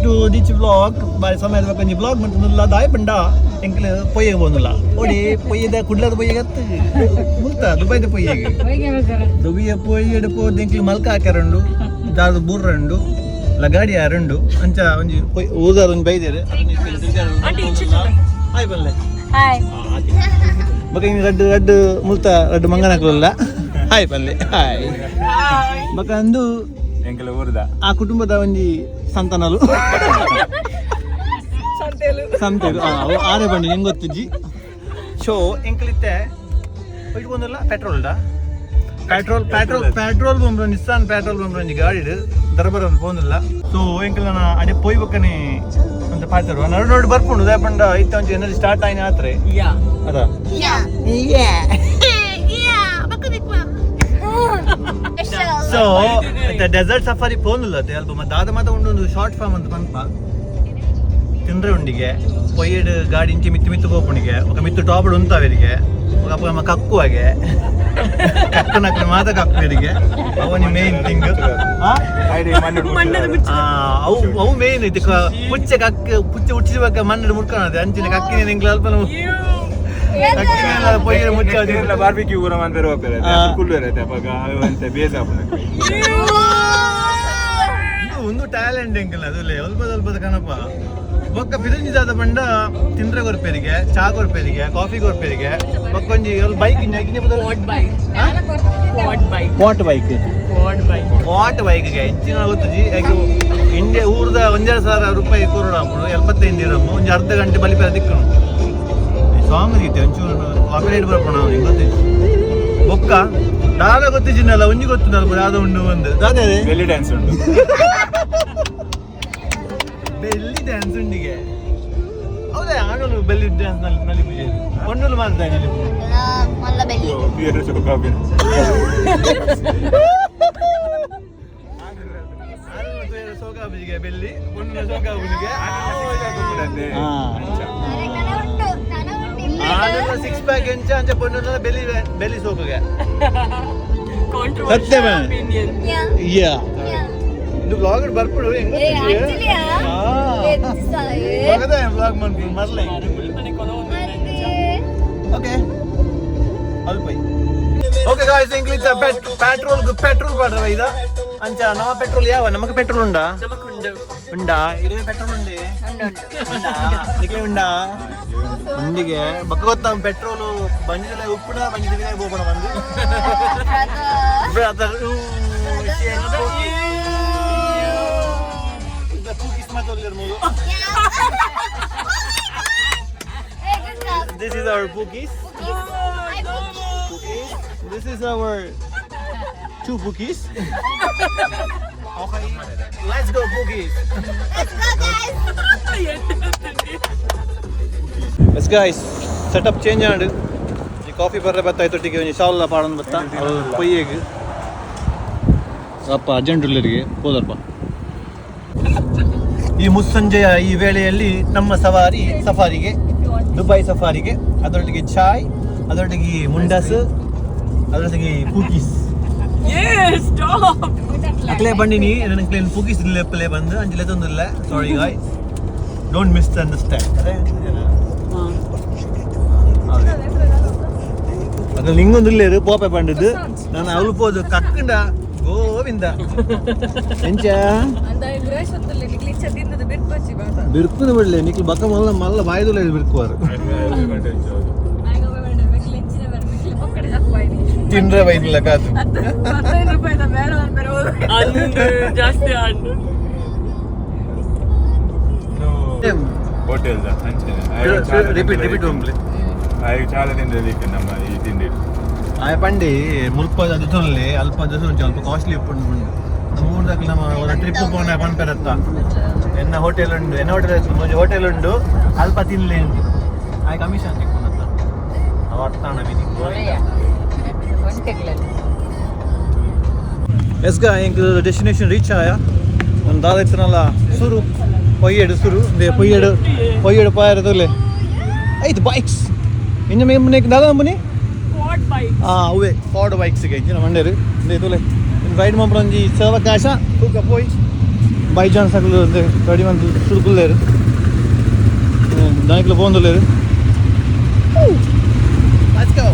To ditch vlog. ಬಾರಿ ಸಮಯದ ಒಂಜಿ ವ್ಲಾಗ್ ಮಂತುಲ್ಲ ದಾಯ ಪಂಡ ಎಂಕ್ಲು ಪೊಯ್ಯೆ ಪೋನುಲ್ಲ ಓಡಿ ಪೊಯ್ಯದ ಕುಡ್ಲದ ಪೊಯ್ಯಗತ್ತು ಮುಲ್ತ ದುಬೈದ ಪೊಯ್ಯಗೆ ದುಬೈಯ ಪೊಯ್ಯಡ್ ಪೋದು ಎಂಕ್ಲು ಮಲ್ಕ ಹಾಕರುಂಡು ದಾದ ಬೂರ್ರಂಡು ಲಗಾಡಿ ಆರುಂಡು ಅಂಚ ಒಂಜಿ ಪೊಯ್ ಊದಾರ ಒಂಜಿ ಬೈದೇರು. ಹಾಯ್ ಬಲ್ಲೆ. ಹಾಯ್. ಬೊಕ ಇನ್ನು ರಡ್ಡು ರಡ್ಡು ಮುಲ್ತ ರಡ್ಡು ಮಂಗನಕ್ಲುಲ್ಲ. ಹಾಯ್ ಪಲ್ಲೆ, ಹಾಯ್. ಬೊಕ ಅಂದು ಎಂಕಲ ಊರ್ದ ಆ ಕುಟುಂಬದ ಒಂಜಿ ಸಂತಾನಲು ಸಂತೆಲು. ಆ, ಅವು ಆರೆ ಬಂಡಿ ಹೆಂಗ್ ಗೊತ್ತಿಜ್ಜಿ. ಶೋ ಎಂಕಲಿತ್ತೆ ಇಟ್ಕೊಂಡಲ್ಲ petrol da petrol petrol petrol pump, Nissan petrol pump ಒಂಜಿ ಗಾಡಿ ದರಬರ ಒಂದು ಪೋಂದಿಲ್ಲ. ಸೊ ಎಂಕಲ್ ನನ್ನ ಅಡೆ ಪೋಯ್ ಬಕ್ಕನೆ ಅಂತ ಪಾತರು ನಡು ನಡು ಬರ್ಪುಂಡು. ದಾಯೆ ಪಂಡ ಇತ್ತ ಒಂಜಿ ಎನರ್ಜಿ ಸ್ಟಾರ್ಟ್ ಆಯ್ನ ಆತ್ರೆ ಅದ. ಸೊ ಡೆಸರ್ಟ್ ಸಫಾರಿ ಪೋನುಲ್ಲ ಅದೇ ಅಲ್ಪ ದಾದ ಮಾತ ಉಂಡು ಒಂದು ಶಾರ್ಟ್ ಫಾರ್ಮ್ ಅಂತ ಪನ್ಪ ತಿಂದ್ರೆ ಉಂಡಿಗೆ ಪೊಯ್ಯಡ್ ಗಾಡಿ ಇಂಚಿ ಮಿತ್ತು ಮಿತ್ತು ಪೋಪುಣಿಗೆ ఒక ಮಿತ್ತು ಟಾಪ್ ಉಂತಾವರಿಗೆ ఒక ಅಪ್ಪ ನಮ್ಮ ಕಕ್ಕುವಾಗೆ ಕಕ್ಕನಕ್ಲು ಮಾತ ಕಕ್ಕುವರಿಗೆ ಅವನಿ ಮೇನ್ ಥಿಂಗ್. ಅವು ಅವು ಮೇನ್ ಇದು ಪುಚ್ಚೆ ಕಕ್ಕ ಪುಚ್ಚೆ ಹುಟ್ಟಿಸುವಾಗ ಮಣ್ಣು ಮುರ್ಕೊಳದೆ ಅಂಚಿನ ಕಕ್ಕಿನ ಎಂಕ್ಲ ಅಲ್ಪ ಕಕ್ಕಿನ ಪೊಯ್ಯಡ್ ಮುಚ್ಚ. ಬಾರ್ಬಿಕ್ಯೂ ಊರ ಮಂದರ ಹೋಗ್ತಾರೆ. ಕುಳ್ಳುವರೆ ಅವಾಗ ಅಂತ ಬೇಸ. ಇದು ಒಂದು ಟ್ಯಾಲೆಂಟ್ ಎಂಕಲ್ ಅದು ಅಲ್ಪ ಅಲ್ಪದ ಕಣಪ್ಪ. ಬೊಕ್ಕ ಪಿರಂಜಿ ದಾದ ಪಂಡ ತಿಂದ್ರೆ ಕೊರ್ಪೇರಿಗೆ, ಚಾ ಕೊರ್ಪೇರಿಗೆ, ಕಾಫಿ ಕೊರ್ಪೇರಿಗೆ. ಬೊಕ್ಕೊಂಜಿ bike. Quad bike. Quad bike. What bike? Quad bike. What bike ಹೆಚ್ಚಿನ ಗೊತ್ತುಜಿ. ಇಂಡಿಯಾ ಊರ್ದ 1500 ರೂಪಾಯಿ ಕೊರೋಡ 75 ಇರಮ್ಮ. ಒಂಜಿ ಅರ್ಧ ಗಂಟೆ ಬಲಿಪೇರ ದಿಕ್ಕನು ಸಾಂಗ್ ಗೀತೆ ಒಂಚೂರು ಕಾಪಿರೈಟ್ ಬರ್ಪಣ ಗೊತ್ತಿಜ್ಜಿ. ಬೊಕ್ಕ ದಾದ ಗೊತ್ತಿಜಿನಲ್ಲ, ಒಂಜಿ ಗೊತ್ತು ದಾದ ಉಂಡು ಒಂದು ದಾದ. ಬೆಲ್ಲಿ ಡ್ಯಾನ್ಸ್ ಉಂಟು. ಬೆಲ್ಲಿ ಡ್ಯಾನ್ಸ್ ಉಂಡಿಗೆ. ಹೌದಾ? ಆಣುಲು ಬೆಲ್ಲಿ ಡ್ಯಾನ್ಸ್ ನಲ್ಲಿ ನಲ್ಲಿ ಪೂಜೆ ಪೊಣ್ಣುಲು ಮಾಡ್ತಾರೆ ನಲ್ಲಿ ಪೂಜೆ. ಮಲ್ಲ ಬೆಲ್ಲಿ. ಬಿಯರ್ ಸೋಕಾಪಿನ. ಆಣುಲು ಸೋಕಾಬುಜಿಗೆ ಬೆಲ್ಲಿ, ಪೊಣ್ಣುಲು ಸೋಕಾಬುಜಿಗೆ. ಆಣುಲು ಸಿಕ್ಸ್ ಪ್ಯಾಕ್ ಎಂಚ ಅಂಚ ಪೊಣ್ಣುಲ ಬೆಲ್ಲಿ ಬೆಲ್ಲಿ ಸೋಕುಗೆ. Controversial ಸತ್ಯ man. opinion. ಯಾ, ಇದು ವ್ಲಾಗ್ ಬರ್ಪುಡು ಹೆಂಗ್ ವ್ಲಾಗ್ ಮಾಡ್ಕೊಂಡು ಮರ್ಲೆ. ಓಕೆ, ಅಲ್ಪ. Okay guys, English petrol petrol ಪಾಡ್ರವ ಇದ ಅಂಚ ನಮ್ಮ ಪೆಟ್ರೋಲ್ ಯಾವ ನಮಗೆ ಪೆಟ್ರೋಲ್ ಉಂಡಾ? ನಮಕುಂಡು. ಉಂಡಾ? ಇರುವೆ ಪೆಟ್ರೋಲ್ ಉಂಡೆ ಉಂಡಾ? ನಿಕ್ಕೆ ಉಂಡಾ? ಉಂಡಿಗೆ ಬಕ್ಕ ಗೊತ್ತ ಪೆಟ್ರೋಲ್ ಬಂದಿಲ್ಲ ಉಪ್ಪುಡ ಬಂದಿಲ್ಲ ಬೋಪಣ ಬಂದು ಬ್ರದರ್. ಮೂಲು. This is our Pookies. Pookies. This is our two Pookies. Okay. Let's go, Pookies. Yes guys, setup change ಆಂಡ್. ಈ ಕಾಫಿ ಬರ್ರೆ ಬತ್ತ ಐತೊಟ್ಟಿಗೆ ಒಂಜಿ ಶಾವಲ್ಲ ಪಾಡೊಂದು ಬತ್ತ ಪೊಯ್ಯೆಗ್ ಅಪ್ಪ ಅರ್ಜೆಂಟ್ ಉಳ್ಳರಿಗೆ ಹೋದಪ್ಪ. ಈ ಮುಸ್ಸಂಜೆಯ ಈ ವೇಳೆಯಲ್ಲಿ ನಮ್ಮ ಸವಾರಿ ಸಫಾರಿಗೆ, ದುಬೈ ಸಫಾರಿಗೆ. ಅದರೊಟ್ಟಿಗೆ ಚಾಯ್, ಅದರೊಟ್ಟಿಗೆ ಮುಂಡಾಸ್, ಅದರೊಟ್ಟಿಗೆ ಪೂಕೀಸ್. Yes, stop. ಅಕ್ಲೆ ಬಂಡಿನಿ ನನಗೆ ಪೂಕೀಸ್ ಇಲ್ಲ ಬಂದು ಅಂಚಿಲೆ ತೊಂದಿಲ್ಲ. Sorry guys, don't misunderstand. ಅದು ನಿಂಗೊಂದು ಪೋಪೆ ಬಂಡಿದ್ದು ನಾನು ಅವಳು ಪೋದು ಕಕ್ಕಂಡ ಗೋವಿಂದ ಎಂಚ ಬಿರ್ಕುದು ಬಿಡ್ಲೆ ನಿಕ್ಲು ಬಕ್ಕ ಮಲ್ಲ ಮಲ್ಲ ಬಾಯ್ದುಲ್ಲ ಬಿರ್ಕುವಾರು ತಿಂದ್ರೆ ಬೈದಿಲ್ಲ ಕಾದು. ಅಂದು ಜಾಸ್ತಿ ಅಂಡು. ಹೋಟೆಲ್. ರಿಪೀಟ್ ರಿಪೀಟ್ ಒಂಬ್ಲೆ. ಚಾಲ ತಿಂಡಿ ನಮ್ಮ ಈ ತಿಂಡಿ. ಆಯ ಪಂಡಿ ಮುಲ್ಪ ಅದು ಅಲ್ಪ ಅದು ಅಲ್ಪ ಕಾಸ್ಟ್ಲಿ ಉಪ್ಪುಂಡು. ನಮ್ಮ ಊರ್ದಾಕ್ಲು ನಮ್ಮ ಟ್ರಿಪ್ ಪೋನ ಪನ್ಪೆರತ್ತ ಎನ್ನ ಹೋಟೆಲ್ ಉಂಡು, ಎನ್ನ ಹೋಟೆಲ್ ಒಂಜಿ ಹೋಟೆಲ್ ಉಂಡು, ಅಲ್ಪ ತಿನ್ಲೆ ಅಂತ. ಆಯ್ ಕಮಿಷನ್ ತಿಕ್ಕೊಂಡತ್ತ ಅವ ಅರ್ಥಾಣ. ಎಸ್ ಗಾ, ಎಂಕ್ ಡೆಸ್ಟಿನೇಷನ್ ರೀಚ್ ಆಯ. ಒಂದು ದಾದ ಇತ್ತನಲ್ಲ ಸುರು ಪೊಯ್ಯಡು ಸುರು ಇಂದೇ ಪೊಯ್ಯಡು ಪೊಯ್ಯಡು ಪಾಯರದಲ್ಲೇ ಐದು ಬೈಕ್ಸ್ ಇನ್ನು ಮೇಮನೆ ದಾದ ಅಂಬುನಿ. Quad bike. ಆ ಅವೇ ಫಾರ್ಡ್ ಬೈಕ್ಸ್ ಇಂಚಿನ ಮಂಡೇರು ಇಂದೇ ತೂಲೆ. ರೈಡ್ ಮಂಪ್ರ ಒಂಜಿ ಸವಕಾಶ ತೂಕ ಪೋಯ್. ಬೈ ಚಾನ್ಸ್ ಅಕುಲು ರೆಡಿ ಮಂತ್ ಸುರುಕುಲ್ಲೇರು ದಾನಿಕ್ಲ ಪೋಂದುಲ್ಲೇರು. Let's go.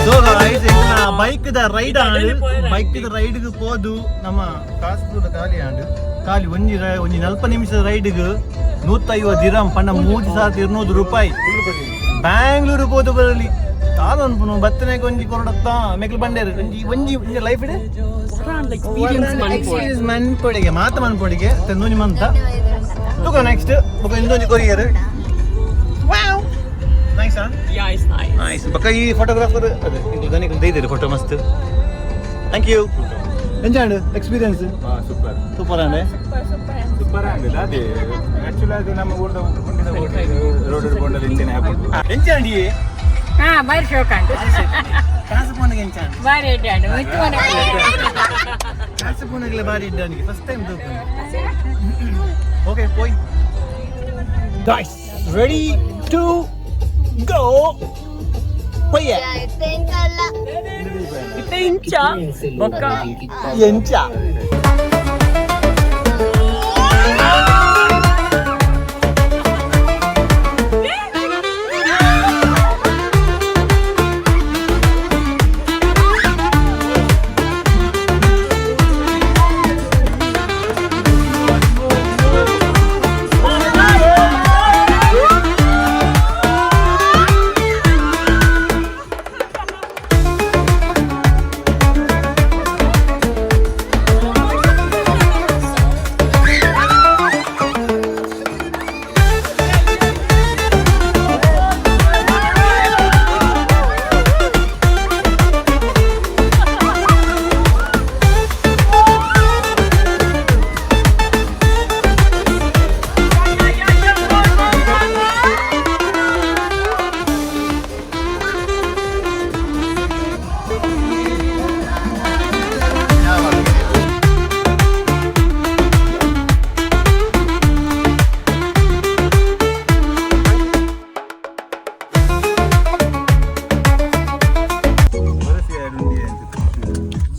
So guys, bike the ride and bike the ride ಗೆ ಪೋದು ನಮ್ಮ ಕಾಸರಗೋಡು ಖಾಲಿ ಆಂಡ್ ಖಾಲಿ ಒಂಜಿ ಒಂಜಿ ನಲ್ಪ ನಿಮಿಷದ ರೈಡ್ಗೆ 150 ದಿರಮ್ ಪಂಡ 3200 ರೂಪಾಯಿ. ಬ್ಯಾಂಗ್ಳೂರು ಪೋದು ಬರಲಿ ತಾನು ಅನ್ಪುನು ಬತ್ತನೆ ಒಂಜಿ ಕೊರಡತ್ತ ಮೆಕ್ಲು ಬಂಡೇರು ಒಂಜಿ ಒಂಜಿ ಒಂಜಿ ಲೈಫ್ ಇದೆ. ಎಕ್ಸ್ಪೀರಿಯನ್ಸ್ ಮನ್ಪೋಡು. ಎಕ್ಸ್ಪೀರಿಯನ್ಸ್ ಮನ್ಪೊಡಿಗೆ ಮಾತ ಮನ್ಪೊಡಿಗೆ ತೆಂದೊಂಜಿ ಮಂತ ತುಕ ನೆಕ್ಸ್ಟ್ ಬೊಕ ಇಂದೊಂಜಿ courier. Nice. Yeah, it's nice. Nice. ಬೊಕ ಈ ಫೋಟೋಗ್ರಾಫರ್ ಅದೇ ಇದು ದನಿಕ್ ದೈದಿರು ಫೋಟೋ ಮಸ್ತ್. Thank you. ಎಂಜಾಂಡ್ ಎಕ್ಸ್ಪೀರಿಯನ್ಸ್? ಹಾ, ಸೂಪರ್. ಸೂಪರ್ ಅಂಡೆ. ಸೂಪರ್ ಆಗಿದೆ ಅದೇ. ಆಕ್ಚುಲಿ ಅದು ನಮ್ಮ ಊರ್ದ ಗುಂಡಿನ ರೋಡ್ ಕೊಂಡಲ್ಲಿ ಇಂಚನೆ ಹಾಕೊಂಡು. ಎಂಚಾಂಡಿ? ಹಾ, ಬಾರಿ ಶೋಕ ಉಂಟು. ಕಾಸು ಪೋನಗೆ ಎಂಚಾಂಡ್? ಬಾರಿ ಎಡ್ಡೆ ಉಂಟು ಮಿತ್ತು ಮನೆ. ಕಾಸು ಪೋನಗಲೆ ಬಾರಿ ಇದ್ದಾನಿಗೆ ಫಸ್ಟ್ ಟೈಮ್ ತೂಕು. ಓಕೆ, ಪೋಯ್. Guys, ready to go. ಪೊಯ್ಯ. ಇತ್ತೆ ಇಂಚ ಬೊಕ್ಕ. ಎಂಚ?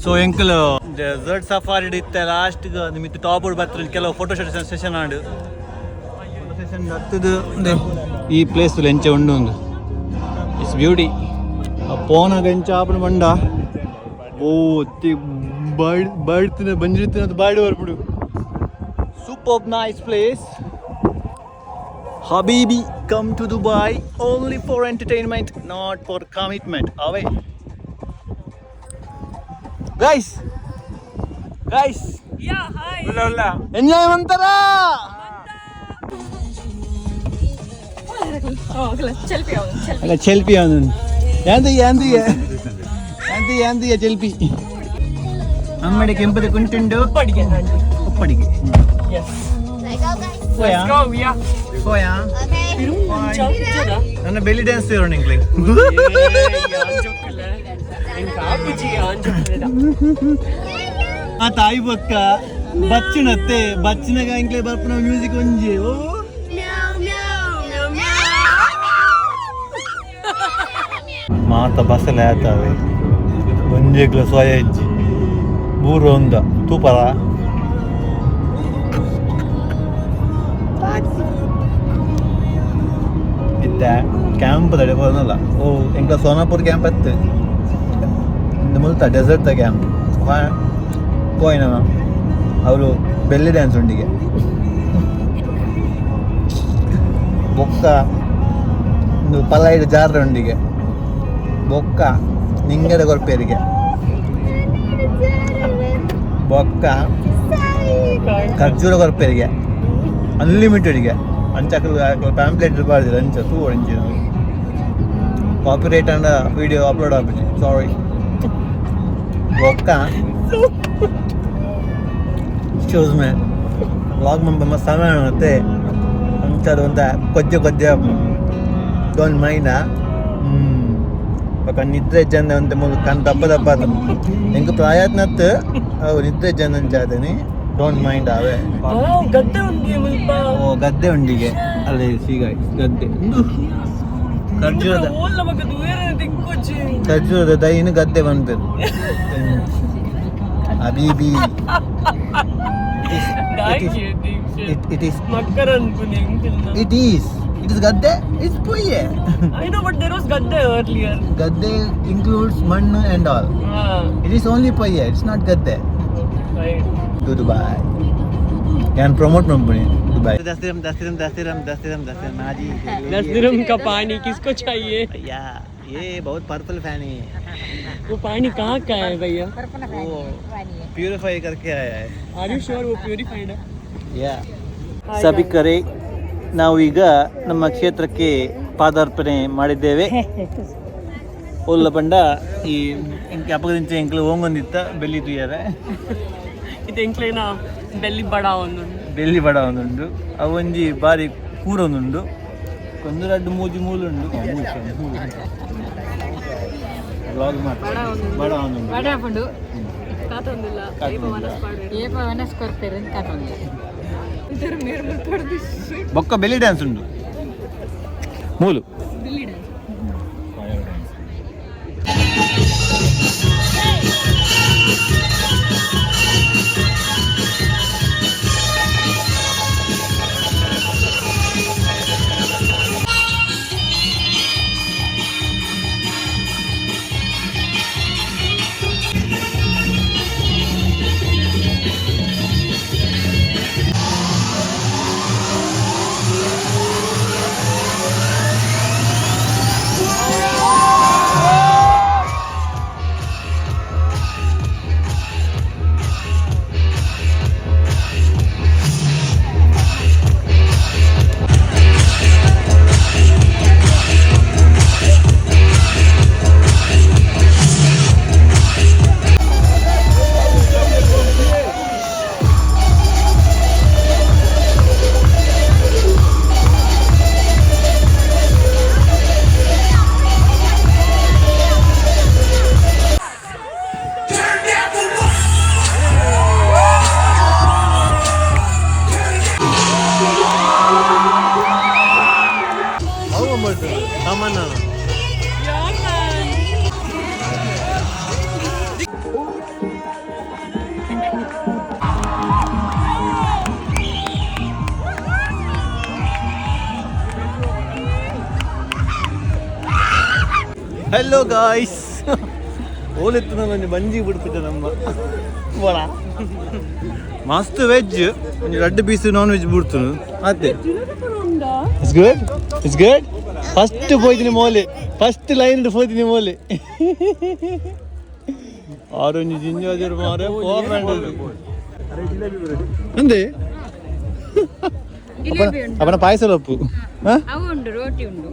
ಸೊ ಎಂಕಲ್ ಡೆಸರ್ಟ್ ಸಫಾರಿ ಇತ್ತೆ ಲಾಸ್ಟ್ ನಿಮಿತ್ತ ಟಾಪ್ ಬರ್ತದೆ. ಕೆಲವು ಫೋಟೋ ಸೆಷನ್ ಆಂಡ್ ಸೆಷನ್ ಹತ್ತದು. ಈ ಪ್ಲೇಸ್ ಎಂಚೆ ಉಂಡು ಒಂದು. It's beauty. ಪೋನಾಗ ಎಂಚ ಆಪುನ ಬಂಡ ಓ ಬಾಡ್ ಬಾಡ್ತಿನ ಬಂಜಿರ್ತಿನ ಬಾಡಿ ಬರ್ಬಿಡು. Super nice place. Habibi, come to Dubai only for entertainment, not for commitment. Away. Guys, guys. Yeah, hi. ಉಲ್ಲ ಉಲ್ಲ. ಎಂಜಾಯ್ ಮಂತರ. ಚೆಲ್ಪಿ ಅವನು. ಅಲ್ಲ, ಚೆಲ್ಪಿ ಅವನು. ಯಾಂದು ಯಾಂದು ಯಾಂದು ಯಾಂದು ಚೆಲ್ಪಿ ಅಮ್ಮಡಿ ಕೆಂಪದ ಕುಂಟುಂಡು. ಉಪ್ಪಡಿಗೆ. ಉಪ್ಪಡಿಗೆ. ಎಸ್. ಪೋಯಾ? ಗೋ, ಯಾ. ಪೋಯಾ? ನನ್ನ ಬೆಲಿ ಡ್ಯಾನ್ಸ್ ಇರೋಣ ಇಂಗ್ಲಿ. ಕಾಪುಜಿ ಆಂಜೋಕ್ಲೆದ. ಆ ತಾಯಿ ಬೊಕ್ಕ ಬಚ್ಚಿನತ್ತೆ ಬಚ್ಚಿನಾಗ ಇಂಕ್ಲೆ ಬರ್ಪುನ ಮ್ಯೂಸಿಕ್ ಒಂಜಿ ಓ. ಮಾತ ಬಸಲೆ ಆತವೆ ಒಂಜೆಗ್ಲ ಸೊಯ ಇಜ್ಜಿ ಬೂರು ಒಂದ ತೂಪರ. ಇತ್ತೆ ಕ್ಯಾಂಪ್ ದಡೆ ಹೋದನಲ್ಲ. ಓ ಎಂಕ್ಲ ಸೋನಾಪುರ್ ಕ್ಯಾಂಪ್ ಅತ್ತು ಇಂದು ಮುಲ್ತ ಡೆಸರ್ಟ್ ಕ್ಯಾಂಪ್ ಪೋಯಿನ ಅವರು ಬೆಲ್ಲಿ ಡ್ಯಾನ್ಸ್ ಉಂಡಿಗೆ ಬೊಕ್ಕ ಇಂದು ಪಲೈಡ್ ಜಾರ್ರ ಉಂಡಿಗೆ ಬೊಕ್ಕ ನಿಂಗಡ ಕೊರ್ಪೇರಿಗೆ. ಬೊಕ್ಕ ಖರ್ಜೂರ ಕೊರ್ಪೆರಿಗೆ ಅನ್ಲಿಮಿಟೆಡ್ಗೆ ಅಂಚ ಪ್ಯಾಂಪ್ಲೆಟ್ ಬಾರ್ದಿಲ್ಲ ಅಂಚ ತೂ ಅಂಚ ಕಾಪಿರೈಟ್ ಅಂಡ ವಿಡಿಯೋ ಅಪ್ಲೋಡ್ ಆಗ್ಬಿಟ್ಟು ಸಾರಿ. ಬೊಕ್ಕ ಎಕ್ಸ್ಕ್ಯೂಸ್ ಮೇ ವ್ಲಾಗ್ ಮಂಬ ಸಮಯ ಮತ್ತೆ ಅಂಚದ ಒಂತ ಕೊಜ್ಜೆ ಕೊಜ್ಜೆ, don't mind. ಬೊಕ್ಕ ನಿದ್ರೆ ಜನ ಒಂತೆ ಮೂಲು ಕಣ್ ದಪ್ಪ ದಪ್ಪ ಆತುಂಡು. ಎಂಕ್ ಪ್ರಾಯತ್ನತ್ ಅವು ನಿದ್ರೆ ಜನ ಅಂಚಾದನಿ, don't mind ಆವೆ. ಗದ್ದೆ ಉಂಡಿ ಮುಲ್ಪ. ಓ, ಗದ್ದೆ ಉಂಡಿಗೆ ಅಲ್ಲಿ ಸೀಗ ಗದ್ದೆ ಉಂದು ಖರ್ಜೂರದ ಓಲ್ ನಮಕ್ ದೂರ ದಿಕ್ಕೊಚ್ಚಿ. ಖರ್ಜೂರದ ದೈನು ಗದ್ದೆ ಪನ್ಪೆರ್ ಅಬೀಬಿ. It is ಮಕ್ಕರ ಅನ್ಪುನಿ. It is ಗದ್ದೆ, it's ಪೊಯ್ಯೆ. I know, but there was gadde earlier. ಗದ್ದೆ ಇನ್ಕ್ಲೂಡ್ಸ್ ಮಣ್ಣು and all. It is only ಪೊಯ್ಯೆ, it's not ಗದ್ದೆ. ರೈಟ್. ಟು ದುಬೈ ಯಾನ್ ಪ್ರಮೋಟ್ ಮನ್ಪುನಿ Dubai. 10 dirham, 10 dirham, 10 dirham, 10 dirham, 10 dirham ಮಾಜಿ. 10 दिरम का पानी किसको चाहिए? या, ये बहुत पर्पल फैन है। वो पानी कहाँ का है भैया? वो प्यूरिफाई करके आया है। Are you sure वो प्यूरिफाइड है? ಯಾ. ಸಭಿಕರೇ, ನಾವು ಈಗ ನಮ್ಮ ಕ್ಷೇತ್ರಕ್ಕೆ ಪಾದಾರ್ಪಣೆ ಮಾಡಿದ್ದೇವೆ. ಉಲ್ಲ ಪಂಡ ಈ ಇಂಕ್ ಅಪಗದಿಂಚ ಎಂಕ್ಲು ಓಂಗೊಂದಿತ್ತ ಬೆಲ್ಲಿ ತುಯ್ಯಾರೆ. ಇದು ಎಂಕ್ಲೇನ ಬೆಲ್ಲಿ ಬಡ ಒಂದು. ಬೆಲ್ಲಿ ಬಡ ಒಂದುಂಡು, ಅವೊಂಜಿ ಬಾರಿ ಕೂರೊಂದುಂಡು, ಒಂದು ರಡ್ಡು ಮೂಜಿ ಮೂಲುಂಡು. ವ್ಲಾಗ್ ಮಾಡ್ತಾರೆ, ಬಡ ಒಂದುಂಡು. ವಡ ಪುಂಡು. ಕಾತೊಂದಿಲ್ಲ. ಏಪ ವನಸ್ ಕೊರ್ಪೆರ್ ಅಂತ ಕಾತೊಂದು. ಬೊಕ್ಕ ಬೆಲ್ಲಿ ಡ್ಯಾನ್ಸ್ ಉಂಡು ಮೂಲು. ಬಿಲ್ಲಿ ಡ್ಯಾನ್ಸ್. ಅವು ಸಾಮಾನ್ಯ. ಹಲೋ ಗಾಯ್ಸ್, ಓಲೆತ್ತು ಒಂಜಿ ಬಂಜಿ ಬಿಡ್ಪಿದ್ದೆ ನಮ್ಮ ಬೋಳ ಮಸ್ತ್ ವೆಜ್, ಒಂಜಿ ರಡ್ಡ್ ಪೀಸ್ ನಾನ್ ವೆಜ್ ಬಿಡ್ತುನು ಅತ್ತೆ. It's good, it's good. First ಪೋಯ್ತೀನಿ Mollem, first line ಪೋಯ್ತೀನಿ Mollem. ಆರೊಂಜಿ ಜಿಂಜಾಜರ್ ಮಾರೆ ಅಂದೆ. ಜಿಲೇಬಿ ಉಂಟು. ಅವನ ಪಾಯಸ ಲಪ್ಪು ಹಾ. ಅವು ಉಂಟು, ರೋಟಿ ಉಂಟು.